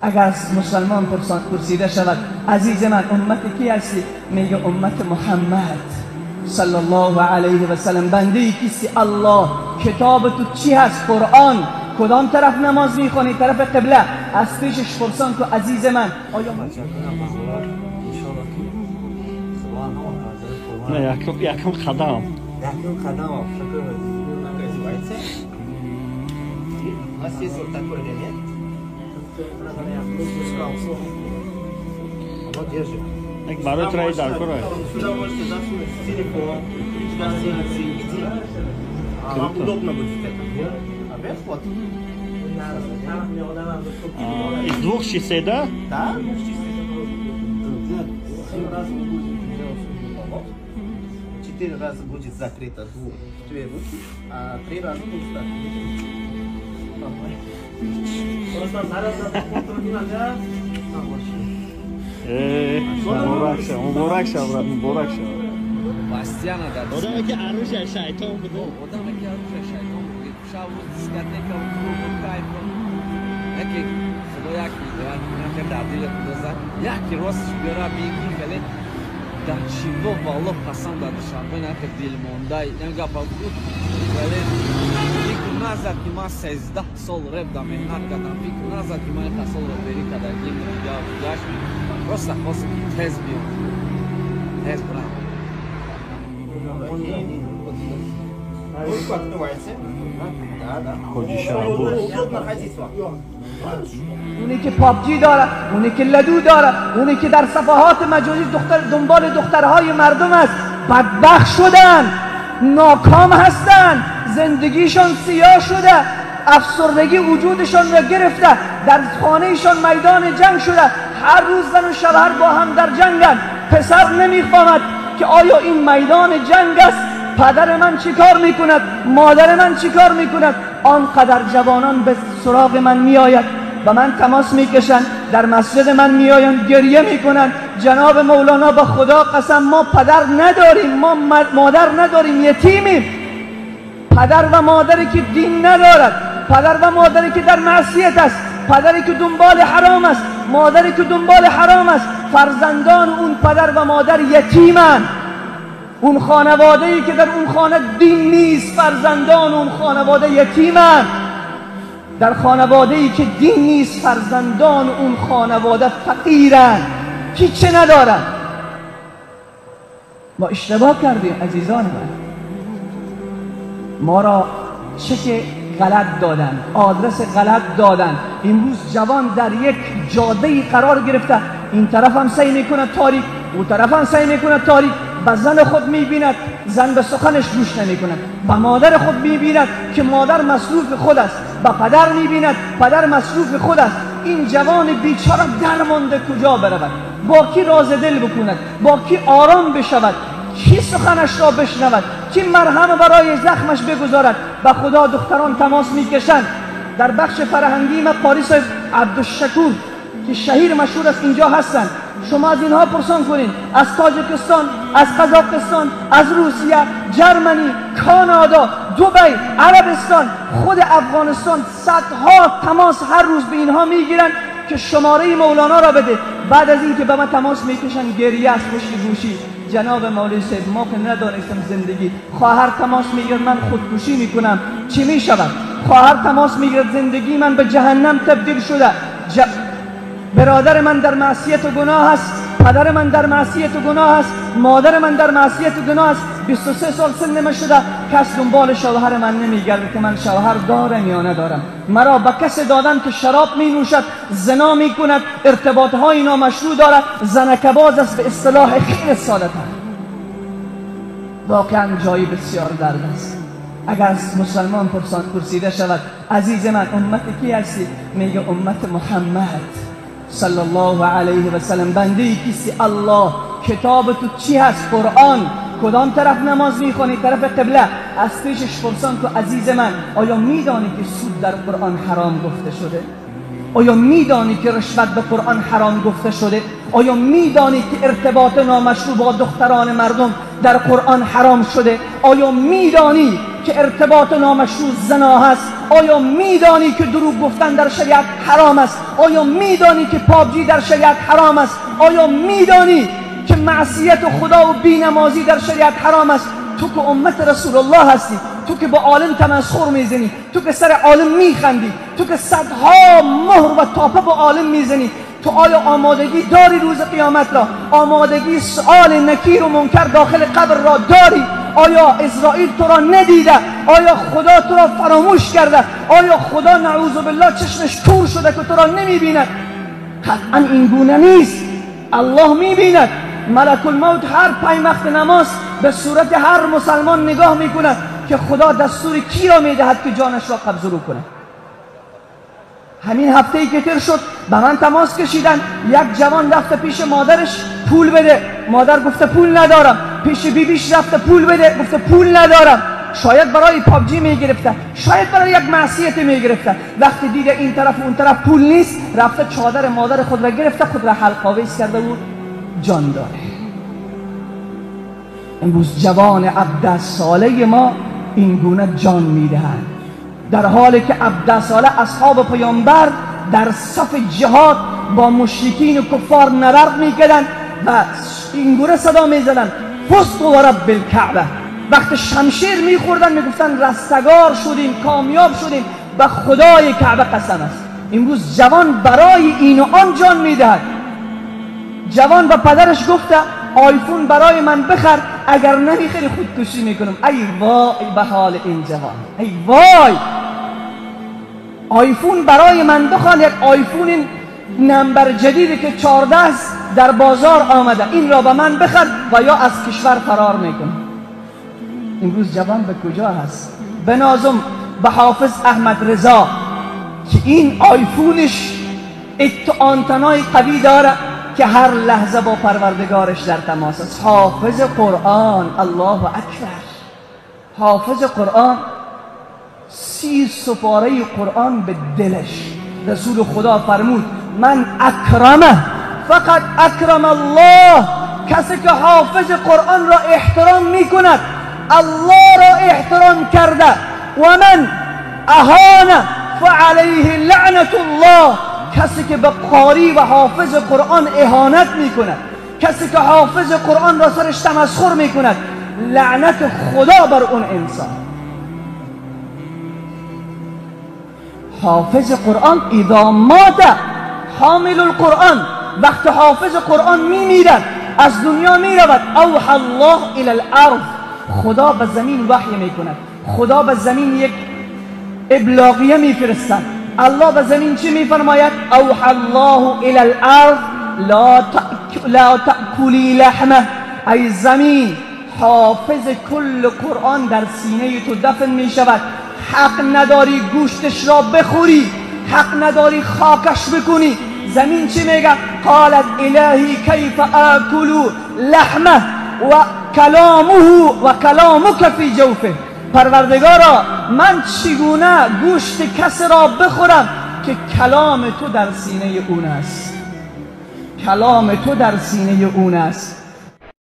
اگر از مسلمان پرسیده شود عزیز من امت کی هستی؟ میگه امت محمد صلی الله علیه و سلم. بنده کیستی؟ الله. کتاب تو چی هست؟ قرآن. کدام طرف نماز میخوانی؟ طرف قبله. از پیشش پرسان تو عزیز من آیا نه یکم قدم یکم قدم. У нас есть вот такой реле. Оно держит. Сюда можете засунуть телефон, гостиницы и деньги. Вам удобно будет это. А вверх вот. Из двух частей, да? Да, двух частей. 7 раз будет делать 4 раза будет закрыто две руки, а 3 раза будет открыто. Муборак ша, муборак ша, брат, муборак ша. Постоянно да. Одаме ки арӯша шайтон буд. Одаме ки арӯша шайтон буд. Шаб рӯз дискотека ва клуб ва кайф. Яке худо як мегӯяд, яке дар дили худо зад, яке росташ биёра бигӣ хеле дар чиво валлоҳ қасам дар Душанбе яке дилмондай, ин гапа буд. Вале фикр назад ки ман 13 сол реп да меҳнат кардам, фикр назад ки ман инқа сол репери кардагим, дигар просто хостам ки тез биём, тез бирам. Ручку открываете. Да, да. Удобно ходить вам. اونی که پابجی داره، اونی که لدو داره، اونی که در صفحات مجازی دختر دنبال دخترهای مردم است، بدبخت شدن، ناکام هستن، زندگیشان سیاه شده، افسردگی وجودشان را گرفته، در خانهشان میدان جنگ شده، هر روز زن و شوهر با هم در جنگن. پسر نمیفهمد که آیا این میدان جنگ است، پدر من چی کار میکند، مادر من چی کار میکند. آنقدر جوانان به سراغ من میآید و من تماس میکشند، در مسجد من میآیند، گریه میکنند، جناب مولانا با خدا قسم ما پدر نداریم، ما مادر نداریم، یتیمیم. پدر و مادری که دین ندارد، پدر و مادری که در معصیت است، پدری که دنبال حرام است، مادری که دنبال حرام است، فرزندان اون پدر و مادر یتیمند. اون خانواده‌ای که در اون خانه دین نیست، فرزندان اون خانواده یتیمند. در خانواده‌ای که دین نیست، فرزندان اون خانواده فقیرند، هیچ ندارند. ما اشتباه کردیم عزیزان من. ما را چک غلط دادن، آدرس غلط دادن. امروز جوان در یک جاده‌ای قرار گرفته، این طرف هم سعی میکنه تاریک، اون طرف هم سعی میکنه تاریک. به زن خود میبیند، زن به سخنش گوش نمیکند. به مادر خود میبیند که مادر مصروف خود است. به پدر میبیند، پدر مصروف خود است. این جوان بیچاره درمانده کجا برود، با کی راز دل بکند، با کی آرام بشود، کی سخنش را بشنود، کی مرهم برای زخمش بگذارد. به خدا دختران تماس میکشند. در بخش فرهنگی ما قاری صاحب عبدالشکور که شهیر مشهور است اینجا هستند. شما از اینها پرسان کنین، از تاجیکستان، از قزاقستان، از روسیه، جرمنی، کانادا، دبی، عربستان، خود افغانستان، صدها تماس هر روز به اینها میگیرن که شماره مولانا را بده. بعد از اینکه به من تماس میکشن گریه از پشت گوشی، جناب مولوی صاحب ما که ندانستم زندگی. خواهر تماس میگیرد من خودکشی میکنم، چی میشود؟ خواهر تماس میگیرد زندگی من به جهنم تبدیل شده، برادر من در معصیت و گناه است، پدر من در معصیت و گناه است، مادر من در معصیت و گناه است، 23 سال سن من شده، کس دنبال شوهر من نمیگرده که من شوهر دارم یا ندارم. مرا به کس دادن که شراب می نوشد، زنا می کند، ارتباط های نامشروع دارد، زنکباز است، به اصطلاح خیلی ساده تر. واقعا جایی بسیار درد است. اگر از مسلمان پرسیده شود عزیز من امت کی هستی؟ میگه امت محمد صلی الله علیه و سلم. بنده کیستی؟ الله. کتاب تو چی هست؟ قرآن. کدام طرف نماز میخوانی؟ طرف قبله. از پیشش پرسان تو عزیز من آیا میدانی که سود در قرآن حرام گفته شده؟ آیا میدانی که رشوت به قرآن حرام گفته شده؟ آیا میدانی که ارتباط نامشروع با دختران مردم در قرآن حرام شده؟ آیا میدانی که ارتباط نامشروع زنا هست؟ آیا میدانی که دروغ گفتن در شریعت حرام است؟ آیا میدانی که پابجی در شریعت حرام است؟ آیا میدانی که معصیت خدا و بینمازی در شریعت حرام است؟ تو که امت رسول الله هستی، تو که با عالم تمسخر میزنی، تو که سر عالم میخندی، تو که صدها مهر و تاپه با عالم میزنی، تو آیا آمادگی داری روز قیامت را؟ آمادگی سؤال نکیر و منکر داخل قبر را داری؟ آیا اسرائیل تو را ندیده؟ آیا خدا تو را فراموش کرده؟ آیا خدا نعوذ بالله چشمش کور شده که تو را نمیبیند؟ قطعا این گونه نیست. الله میبیند. ملک الموت هر 5 وقت نماز به صورت هر مسلمان نگاه میکند که خدا دستور کی را میدهد که جانش را قبض رو کنه. همین هفته ای که تر شد به من تماس کشیدن، یک جوان رفته پیش مادرش پول بده، مادر گفته پول ندارم. پیش بیبیش رفته پول بده، گفته پول ندارم. شاید برای پابجی میگرفته، شاید برای یک معصیت میگرفته. وقتی دیده این طرف و اون طرف پول نیست، رفته چادر مادر خود را گرفته، خود را حلقاویز کرده و جان داره. امروز جوان 17 ساله ما این گونه جان میدهند، در حالی که 17 ساله اصحاب پیامبر در صف جهاد با مشرکین و کفار نبرد میکردند و این گونه صدا میزدند فزت و رب الکعبه. وقت شمشیر میخوردن میگفتن رستگار شدیم، کامیاب شدیم، به خدای کعبه قسم است. امروز جوان برای این و آن جان میدهد. جوان به پدرش گفته آیفون برای من بخر، اگر نمیخری خودکشی میکنم. ای وای به حال این جوان، ای وای. آیفون برای من بخوان، یک آیفون نمبر جدیدی که 14 در بازار آمده، این را به من بخر و یا از کشور فرار میکنم. امروز جوان به کجا هست؟ بنازم به حافظ احمد رضا که این آیفونش آنتنای قوی داره که هر لحظه با پروردگارش در تماس است. حافظ قرآن، الله اکبر، حافظ قرآن، 30 سپاره قرآن به دلش. رسول خدا فرمود من اکرمه فقط اکرم الله. کسی که حافظ قرآن را احترام میکند الله را احترام کرده. و من اهانه فعلیه لعنت الله. کسی که به قاری و حافظ قرآن اهانت میکند، کسی که حافظ قرآن را سرش تمسخر میکند، لعنت خدا بر اون انسان. حافظ قرآن اذا مات حامل القرآن، وقت حافظ قرآن میمیرد، از دنیا میرود، اوحى الله الى الارض، خدا به زمین وحی میکند، خدا به زمین یک ابلاغیه میفرستد. الله به زمین چی میفرماید؟ اوحى الله الى الارض لا تأکلی لحمه. ای زمین، حافظ کل قرآن در سینه تو دفن میشود، حق نداری گوشتش را بخوری، حق نداری خاکش بکنی. زمین چی میگه؟ قالت الهی کیف آکل لحمه و کلامه و کلامک فی جوفه. پروردگارا من چگونه گوشت کس را بخورم که کلام تو در سینه اون است، کلام تو در سینه اون است.